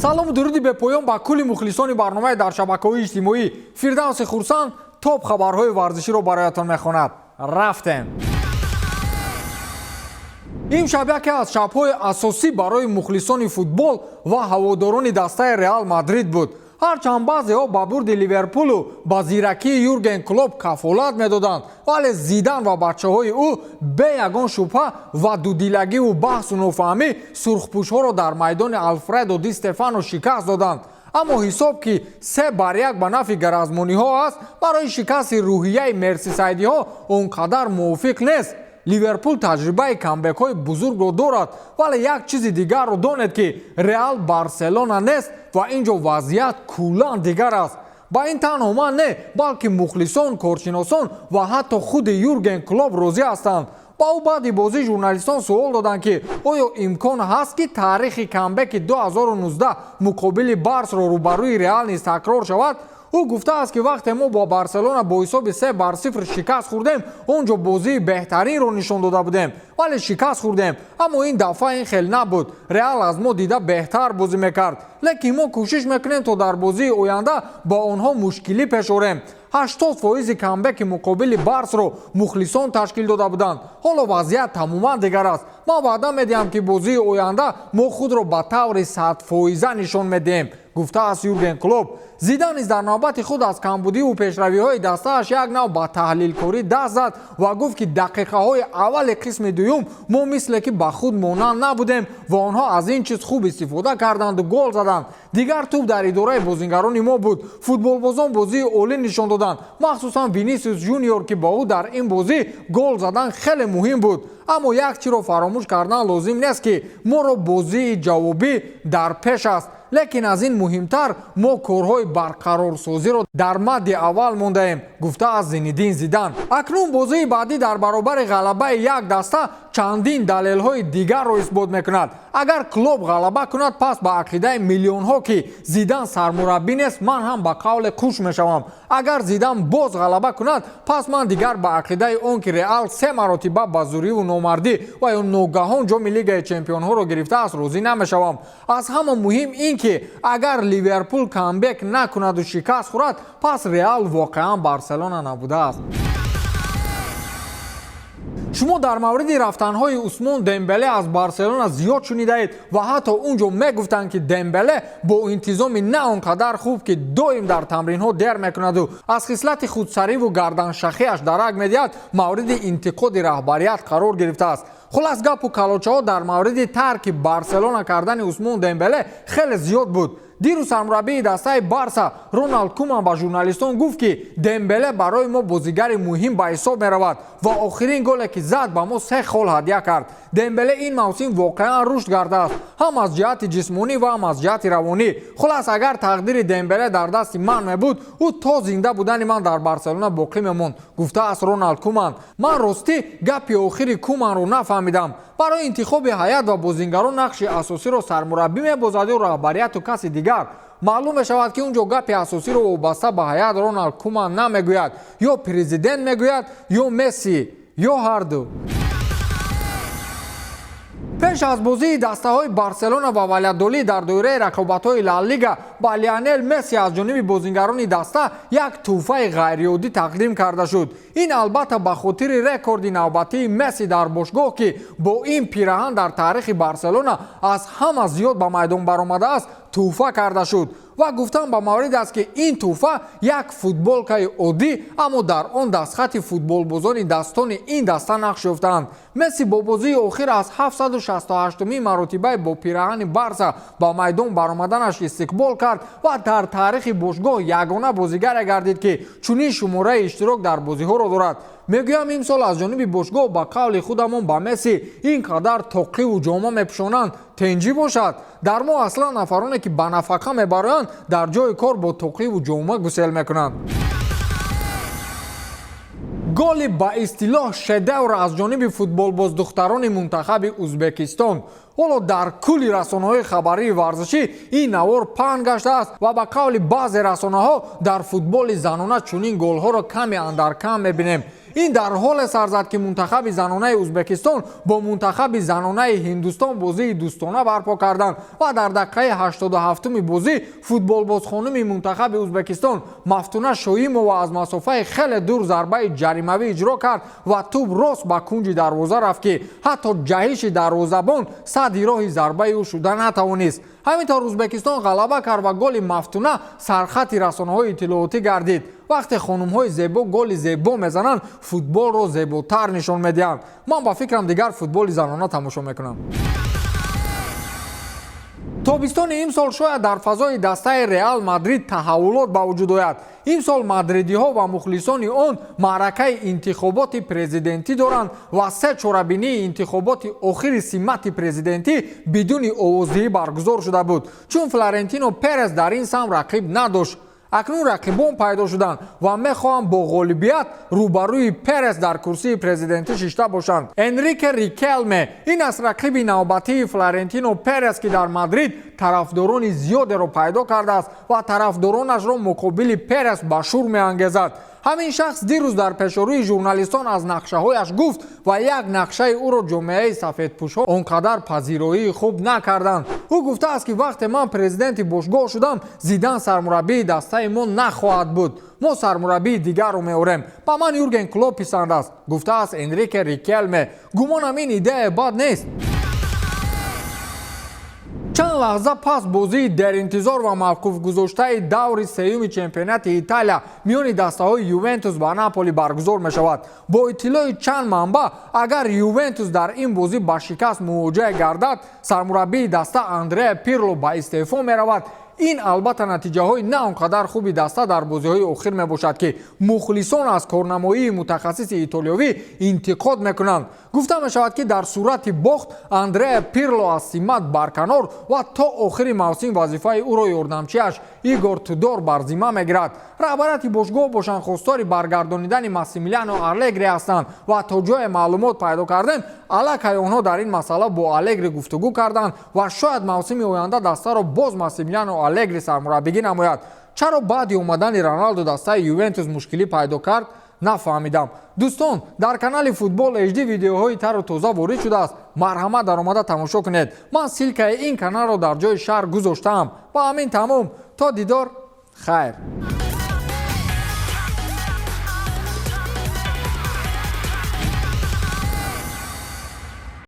Салому дуруди бепоён ба кулли мухлисони барномаи дар шабакаҳои иҷтимоӣ. Фирдавси Хурсанд топ хабарҳои варзиширо бароятон мехонад. Рафтем. Имшаб яке аз шабҳои асосӣ барои мухлисони футбол ва ҳаводорони дастаи Реал Мадрид буд. Ҳарчанд баъзеҳо ба бурди Ливерпулу ба зиракии Юрген Клоп кафолат медоданд, вале Зидан ва бачаҳои ӯ бе ягон шубҳа ва дудилагиву баҳсу нофаҳмӣ сурхпӯшҳоро дар майдони Алфредо Ди Стефано шикаст доданд. Аммо ҳисоб, ки 3-1 ба нафъи гаразмониҳо аст, барои шикасти рӯҳияи мерсисайдиҳо он қадар мувофиқ нест. Ливерпул таҷрибаи камбекҳои бузургро дорад, вале як чизи дигарро донед, ки Реал Барселона нест ва ин ҷо вазъият куллан дигар аст. Ба ин танҳо ман не, балки мухлисон, коршиносон ва ҳатто худи Юрген Клоп розӣ ҳастанд. Ба ӯ баъди бозӣ журналистон суол доданд, ки оё имкон ҳаст, ки таърихи камбеки 2019 муқобили Барсро рӯбарӯи Реал низ такрор шавад. Ӯ гуфтааст, ки вақте мо бо Барселона бо ҳисоби 3-0 шикаст хӯрдем, он ҷо бозии беҳтаринро нишон дода будем, вале шикаст хӯрдем. Аммо ин дафъа ин хел набуд. Реал аз мо дида беҳтар бозӣ мекард, лекин мо кӯшиш мекунем, то дар бозии оянда бо онҳо мушкилӣ пеш орем. 80 фоизи камбеки муқобили Барсро мухлисон ташкил дода буданд. Ҳоло вазъият тамоман дигар аст. Ман ваъда медиҳам, ки бозии оянда мо худро ба таври 100-фоиза нишон медиҳем, гуфтааст Юрген Клоп. Зидан низ дар навбати худ аз камбудиву пешравиҳои дастааш як нав ба таҳлилкорӣ даст зад ва гуфт, ки дақиқаҳои аввали қисми дуюм мо мисле ки ба худ монанд набудем ва онҳо аз ин чиз хуб истифода карданду гол заданд. Дигар тӯб дар идораи бозингарони мо буд. Футболбозон бозии олӣ нишон доданд, махсусан Винисиус Жуниор, ки ба ӯ дар ин бозӣ гол задан хеле муҳим буд. Аммо як чиро фаромӯш кардан лозим нест, ки моро бозии ҷавобӣ дар пеш аст. Лекин аз ин муҳимтар, мо корҳои барқарорсозиро дар мадди аввал мондаем, гуфтааст Зинидин Зидан. Акнун бозии баъдӣ дар баробари ғалабаи як даста чандин далелҳои дигарро исбот мекунад. Агар Клоп ғалаба кунад, пас ба ақидаи миллионҳо, ки Зидан сармураббӣ нест, ман ҳам ба қавле қуш мешавам. Агар Зидан боз ғалаба кунад, пас ман дигар ба ақидаи он, ки Реал се маротиба ба зӯриву номардӣ ва ё ногаҳон ҷоми Лигаи чемпионҳоро гирифтааст, розӣ намешавам. Аз ҳама муҳим ин, ки агар Ливерпул камбек накунаду шикаст хӯрад, пас Реал воқеан Барселона набудааст. Шумо дар мавриди рафтанҳои Усмон Дембеле аз Барселона зиёд шунидаед ва ҳатто он ҷо мегуфтанд, ки Дембеле бо интизоми на он қадар хуб, ки доим дар тамринҳо дер мекунаду аз хислати худсариву гарданшахиаш дарак медиҳад, мавриди интиқоди раҳбарият қарор гирифтааст. Хулас, гапу калочаҳо дар мавриди тарки Барселона кардани Усмон Дембеле хеле зиёд буд. Дирӯз сармураббии дастаи Барса Роналд Куман ба журналистон гуфт, ки Дембеле барои мо бозигари муҳим ба ҳисоб меравад ва охирин голе, ки зад, ба мо се хол ҳадя кард. Дембеле ин мавсим воқеан рушд кардааст, ҳам аз ҷиҳати ҷисмонӣ ва ҳам аз ҷиҳати равонӣ. Хулас, агар тақдири Дембеле дар дасти ман мебуд, ӯ то зинда будани ман дар Барселона боқӣ мемонд, гуфтааст Роналд Куман. Ман ростӣ гапи охири Куманро нафаҳмидам. Барои интихоби ҳайат ва бозингарон нақши асосиро сармураббӣ мебозад ё раҳбарияту каси дигар? Маълум мешавад, ки он ҷо гапи асосиро вобаста ба ҳайат Роналд Куман намегӯяд. Ё президент мегӯяд, ё Месси, ё ҳарду. Пеш аз бозии дастаҳои Барселона ва Валядолид дар доираи рақобатҳои Ла Лига ба Лионел Месси аз ҷониби бозингарони даста як тӯҳфаи ғайриоддӣ тақдим карда шуд. Ин албатта ба хотири рекорди навбатии Месси дар бошгоҳ, ки бо ин пираҳан дар таърихи Барселона аз ҳама зиёд ба майдон баромадааст, тӯҳфа карда шуд. Ва гуфтан ба маврид аст, ки ин тӯҳфа як футболкаи оддӣ, аммо дар он дастхати футболбозони дастони ин даста нақш ёфтаанд. Месси бо бозии охир аз 768 маротибаи бо пираҳани Барса ба майдон баромаданаш истиқбол кард ва дар таърихи бошгоҳ ягона бозигаре гардид, ки чунин шумораи иштирок дар бозиҳоро дорад. Мегӯям, имсол аз ҷониби бошгоҳ, ба қавли худамон, ба Месси ин қадар тоқиву ҷома мепӯшонанд, тенҷӣ бошад. Дар мо аслан нафароне, ки ба нафақа мебароянд, дар ҷои кор бо тоқиву ҷома гусел мекунанд. Голи ба истилоҳ шедевр аз ҷониби футболбоздухтарони мунтахаби Узбекистон. Ҳоло дар кулли расонаҳои хабарии варзишӣ ин навор паҳн гаштааст ва ба қавли баъзе расонаҳо, дар футболи занона чунин голҳоро каме андар кам мебинем. Ин дар ҳоле сар зад, ки мунтахаби занонаи Узбекистон бо мунтахаби занонаи Ҳиндустон бозии дӯстона барпо карданд ва дар дақиқаи 87-уми бозӣ футболбозхонуми мунтахаби Узбекистон Мафтуна Шоимова аз масофаи хеле дур зарбаи ҷаримавӣ иҷро кард ва тӯб рост ба кунҷи дарвоза рафт, ки ҳатто ҷаҳиши дарвозабон садди роҳи зарбаи ӯ шуда натавонист. Ҳамин тавр Узбекистон ғалаба кард ва голи Мафтуна сархати расонаҳои иттилоотӣ гардид. Вақте хонумҳои зебо голи зебо мезананд, футболро зеботар нишон медиҳанд. Ман ба фикрам, дигар футболи занона тамошо мекунам. Тобистони имсол шояд дар фазои дастаи Реал Мадрид таҳаввулот ба вуҷуд ояд. Имсол мадридиҳо ва мухлисони он маъракаи интихоботи президентӣ доранд ва се чорабинии интихоботи охири симати президентӣ бидуни овоздиҳӣ баргузор шуда буд, чун Флорентино Перес дар ин сам рақиб надошт. Акнун рақибон пайдо шуданд ва мехоҳанд бо ғолибият рӯбарӯи Перес дар курсии президентӣ шишта бошанд. Энрике Рикелме ин аст рақиби навбатии Флорентино Перес, ки дар Мадрид тарафдорони зиёдеро пайдо кардааст ва тарафдоронашро муқобили Перес ба шур меангезад. Ҳамин шахс дирӯз дар пешорӯи журналистон аз нақшаҳояш гуфт ва як нақшаи ӯро ҷомеаи сафедпӯшҳо он қадар пазироии хуб накарданд. Ӯ гуфтааст, ки вақте ман президенти бошгоҳ шудам, Зидан сармураббии дастаи мо нахоҳад буд, мо сармураббии дигарро меорем. Ба ман Юрген Клоп писанд аст, гуфтааст Энрике Рикелме. Гумонам, ин идеяе бад нест. Чанд лаҳза пас бозии деринтизор ва мавқуфгузоштаи даври сеюми чемпионати Италия миёни дастаҳои Ювентус ва Наполи баргузор мешавад. Бо иттилои чанд манбаъ, агар Ювентус дар ин бозӣ ба шикаст мувоҷиҳ гардад, сармураббии даста Андреа Пирло ба истеъфо меравад. Ин албатта натиҷаҳои на он қадар хуби даста дар бозиҳои охир мебошад, ки мухлисон аз корнамоии мутахассиси итолиёвӣ интиқод мекунанд. Гуфта мешавад, ки дар сурати бохт Андреа Пирло аз симат барканор ва то охири мавсим вазифаи ӯро ёрдамчиаш Игор Тудор бар зимма мегирад. Раҳбарияти бошгоҳ бошанд, хостори баргардонидани Массимилиано Алегри ҳастанд ва то ҷое маълумот пайдо кардем, аллакай онҳо дар ин масъала бо Алегри гуфтугӯ карданд ва шояд мавсими оянда дастаро боз Массимилиано Алегри сармураббигӣ намояд. Чаро баъди омадани Роналду дастаи Ювентус мушкилӣ пайдо кард, нафаҳмидам. Дӯстон, дар канали Футбол HD видеоҳои тару тоза ворид шудааст. Марҳамат, даромада тамошо кунед. Ман ссылка и ин каналро дар ҷои шарҳ гузоштаам. Ба ҳамин тамом, то дидор, хайр.